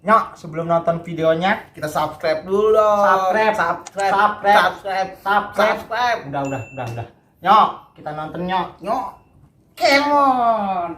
Nyok, sebelum nonton videonya kita subscribe dulu dong. Subscribe. Udah. Nyok, kita nonton nyok. Nyok. Come on.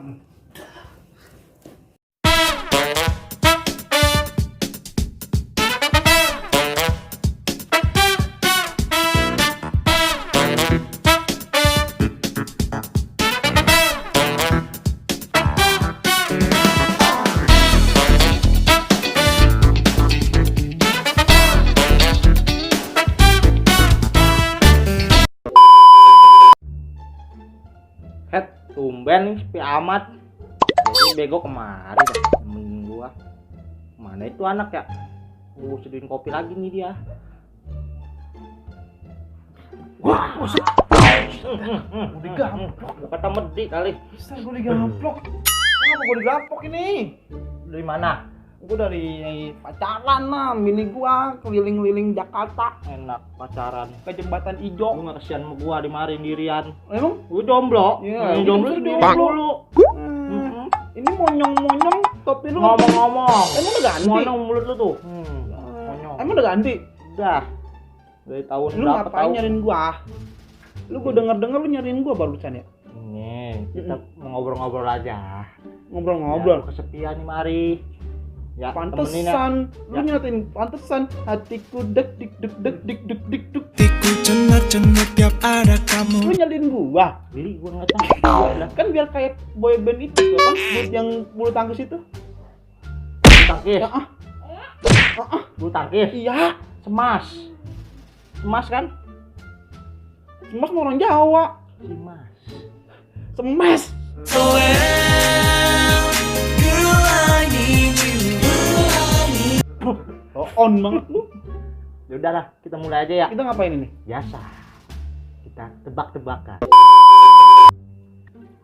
Tumben nih sepi amat. Jadi bego kemari dah nemenin gua. Mana itu anak ya? Seduhin kopi lagi nih dia. Wah, udah digamplok. Gua kata medi kali. Bisa gua digamplok. Kenapa gua digamplok ini? Dari mana? Gua dari pacaran lah, bini gua keliling-keliling Jakarta. Enak pacaran. Ke jembatan Ijo. Lu nggak kesian sama gua di mari sendirian. Emang? Gua jomblo. Iya, Jomblo gua sendiri jomblo. dulu. Ini monyong-monyong tapi lu Ngomong-ngomong. emang udah ganti? Monyong mulut lu tuh. Monyong. Emang udah ganti? Udah. Dari tahun Lu berapa ngapain tahun? nyariin gua? Lu gua denger-denger lu nyariin gua barusan ya? Ini kita mau ngobrol-ngobrol aja. Ngobrol-ngobrol. Ya, kesepian nih mari. Ya, temenin ya. Pantesan, lu Ya. nyatain pantesan hatiku dek dik dek dek dik dek dik dek. Hatiku cenut-cenut tiap ada kamu. Lu nyaliin gua. Jadi gua nggak tahu. Lah, Kan biar kayak boy band itu kan, yang bulu tangkis itu. bulu tangkis. Ya Bulu tangkis. iya, Semas. Semas kan? Semas mau orang Jawa. Semas. Semas. Oh well, girl I need you. Oh, on banget lu. Ya udahlah, kita mulai aja ya. Kita ngapain ini? Biasa. Kita tebak-tebakan.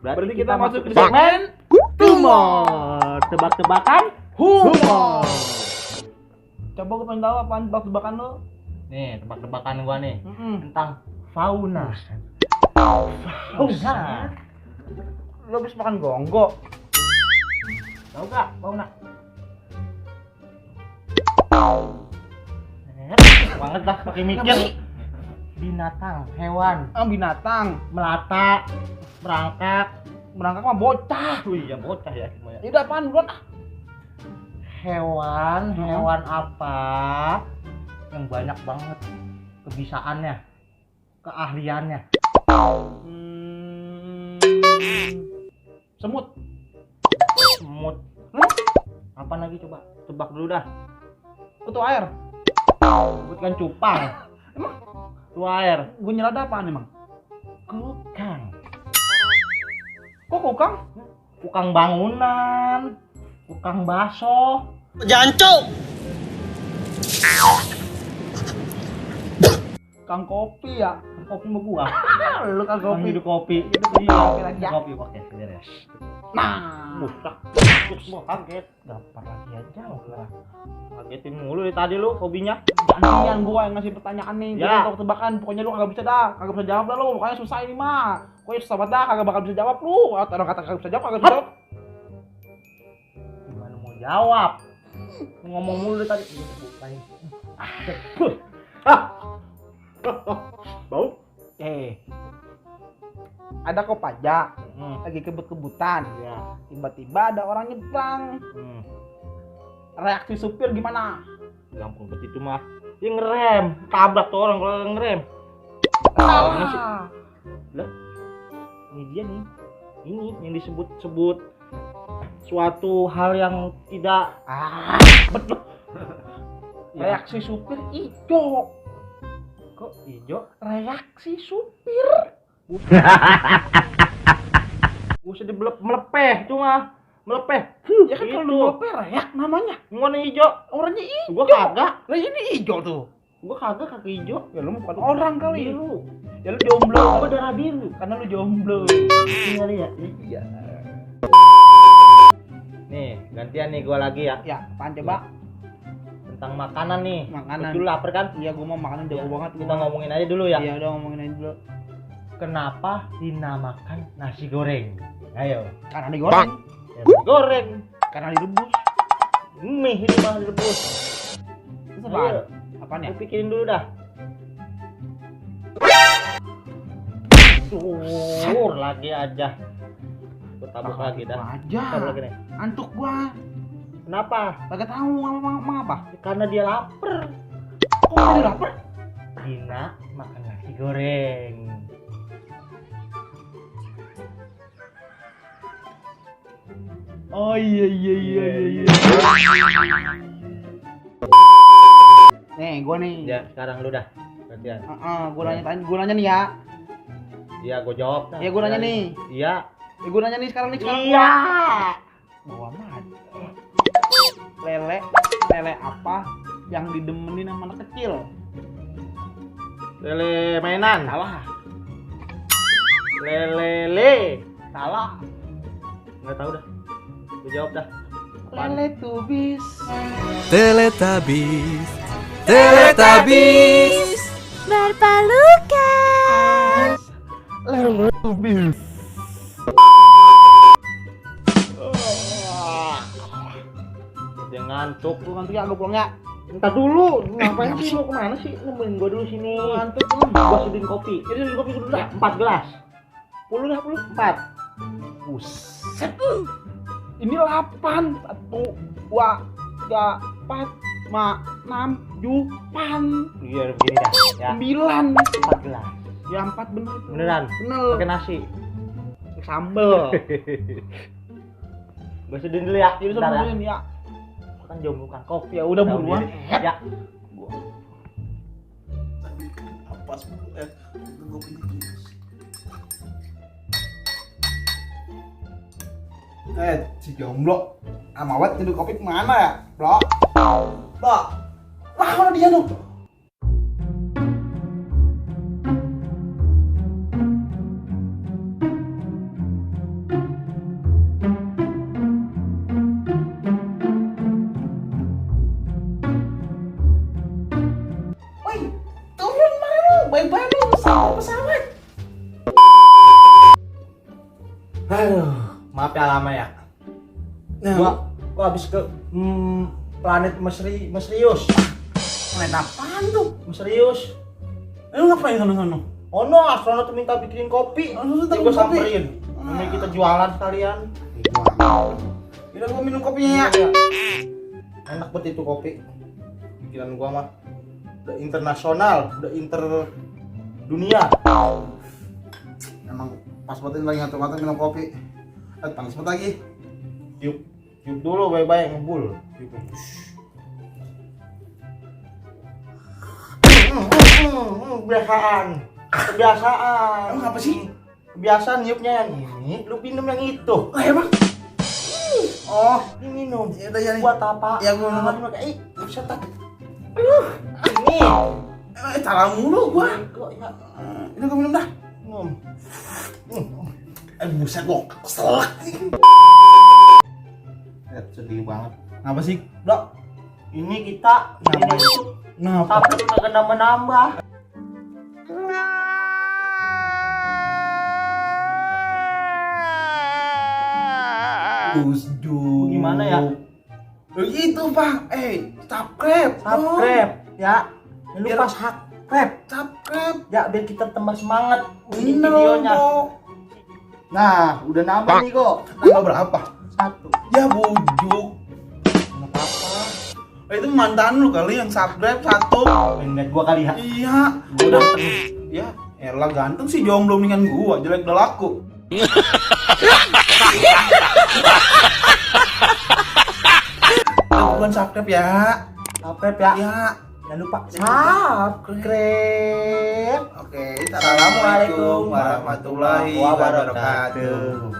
Berarti kita masuk ke segmen humor. Tebak-tebakan humor. Coba gua pengen tahu apaan tebak-tebakan lu. Nih, tebak-tebakan gua nih tentang fauna. Fauna. Lu habis makan gonggo. Tahu gak fauna? Banget lah pakai mikir. Binatang, hewan, Binatang. melata, merangkak. Berangkat mah bocah. Oh iya bocah ya semuanya. Ini udah apaan duluan? Hewan apa yang banyak banget kebisaannya, keahliannya? Semut. Semut. Apa lagi coba? Tebak dulu dah. Kutu air. Bukan cupang. Emang Tua air. gue nyelada apaan emang? Kukang. Kok kukang? Kukang bangunan. Kukang baso. Kang kopi ya. Kopi sama gua. Lu kang Kopi kopi. hidup kopi. Iya, kopi lagi ya. Kopi oke beres. Nah, Busak. Gua kaget. Gampar lagi aja lah. Kagetin mulu dari tadi lu hobinya. gantian gua yang ngasih pertanyaan nih. Ya. Jadi untuk tebakan, pokoknya lu kagak bisa dah. Kagak bisa jawab dah lu. Pokoknya susah ini mah. Pokoknya susah banget dah, kagak bakal bisa jawab lu. Orang kata kagak bisa jawab, kagak bisa jawab. Gimana mau jawab? Ngomong mulu dari tadi. Bukain. Bau? Ada kopaja Hmm. lagi kebut-kebutan. Ya. Tiba-tiba ada orang nyebrang. Reaksi supir gimana? Gampang banget itu mah. Dia ngerem, tabrak tuh orang kalau ngerem. Ini sih. Lah. Ini dia nih. Ini yang disebut-sebut suatu hal yang tidak Betul. Ya. Reaksi supir ijo. Kok hijau? Reaksi supir. Usah melepeh cuma melepeh. Ya kan kalau Gitu. lu ngoper reak namanya. Ngomongnya hijau. Orangnya ijo. Gua kagak. Lah ini ijo tuh. Gua kagak kaki hijau. Ya lu bukan orang kali. Biru. Ya lu jomblo. Gua darah biru. Karena lu jomblo. Tinggal ya. Iya. Nih, gantian nih gua lagi ya. Ya, apaan coba? Tentang makanan nih. Makanan. Lu lapar kan? Iya, gua mau makanan jago banget. Kita ngomongin aja dulu ya. Iya, udah ngomongin aja dulu. Kenapa dinamakan nasi goreng? Ayo. Karena digoreng, Ya, nasi goreng. karena direbus. Mie ini mah direbus. Terus apaan? Ayo. Apaan ya? Lu pikirin dulu dah. Dur lagi aja. Gua tabuk lagi dah. Aja. Tabuk lagi nih. Antuk gua. Kenapa? Kagak tahu emang apa? Karena dia lapar. Kok jadi lapar? Dina makan nasi goreng. Oh iya. Nih, gua nih. Ya, sekarang lu dah. Gantian. Gua nanya nih ya. Iya, gua jawab dah. Ya, gua nanya nih. Iya. Gua nanya nih sekarang Iya. Bawa amat. Lele apa yang didemenin sama anak kecil? Lele mainan. Salah. Lele. Salah. Nggak tahu dah. Gua jawab dah. Apaan? Lele tubis. Teletubbies, Teletubbies. Berpelukan. Lele tubis. Dia ngantuk. Lu ngantuk ya, gua pulang ya. Entar dulu, ngapain sih lu kemana sih? Nemenin gua dulu sini. Ngantuk lu. Gua seduhin kopi. Jadi di kopi dulu Ya, dah. 4 gelas. 10 dah, 4. Buset. Ini 8. 1, 2, 3, 4, 5, 6, 7, Iya, begini dah. Ya, 9. 4 gelas. Ya 4 bener itu. Beneran? Bener. Pakai nasi. Sambel. Gua seduhin dulu ya. Jadi Bentar ya. semuanya ya. Kan jomblo kan kopi. Ya udah buruan. Ya. Apa sebetulnya? Si jomblo sama Wat nyeduh kopi kemana ya, bro? Bro, lah mana dia tuh? Woi, turun mana lu? Baik-baik lu, pesawat. Aduh, maaf ya lama ya. Gua habis ke planet Misterius. Planet apaan tuh? Misterius. Lu ngapain sono-sono? Oh no, astronot minta bikinin kopi. Astronot minta Jadi gua bikin kopi? samperin. Ini kita jualan sekalian. Udah gua minum kopinya ya. Iya. Enak banget itu kopi. Pikiran gua mah udah internasional, udah inter dunia. Emang pas banget lagi ngantuk-ngantuk minum kopi. Panas banget lagi. Tiup dulu baik-baik ngebul. Kebiasaan. Emang apa sih? Kebiasaan niupnya yang ini, lu minum yang itu. Emang? Oh, Ini minum. ya udah ya. Buat apa? Ya, gua minum. Buset tak. Ini. Salah mulu gua. Kok ya Ini gua minum dah. minum. Buset gua keselak. Sedih banget. Ngapa sih, Bro? Ini kita Kenapa? ini itu Ngapa? tapi kagak nambah-nambah. Usju. Gimana ya? Itu, Pak. Subscribe. Subscribe ya. Jangan lupa Biar- subscribe. Subscribe. Ya biar kita tambah semangat bikin Bener, videonya. Bro. Nah, udah nambah nih kok. Tambah berapa? 1. Ya bujuk. Enggak apa-apa. Itu mantan lu kali yang subscribe 1. Ngeliat gua kali ya. Iya. Udah. Ya, elah ganteng sih jomblo mendingan gua, jelek udah laku. Bukan subscribe ya. Subscribe ya. Ya. Jangan lupa subscribe. Oke, Assalamualaikum warahmatullahi wabarakatuh.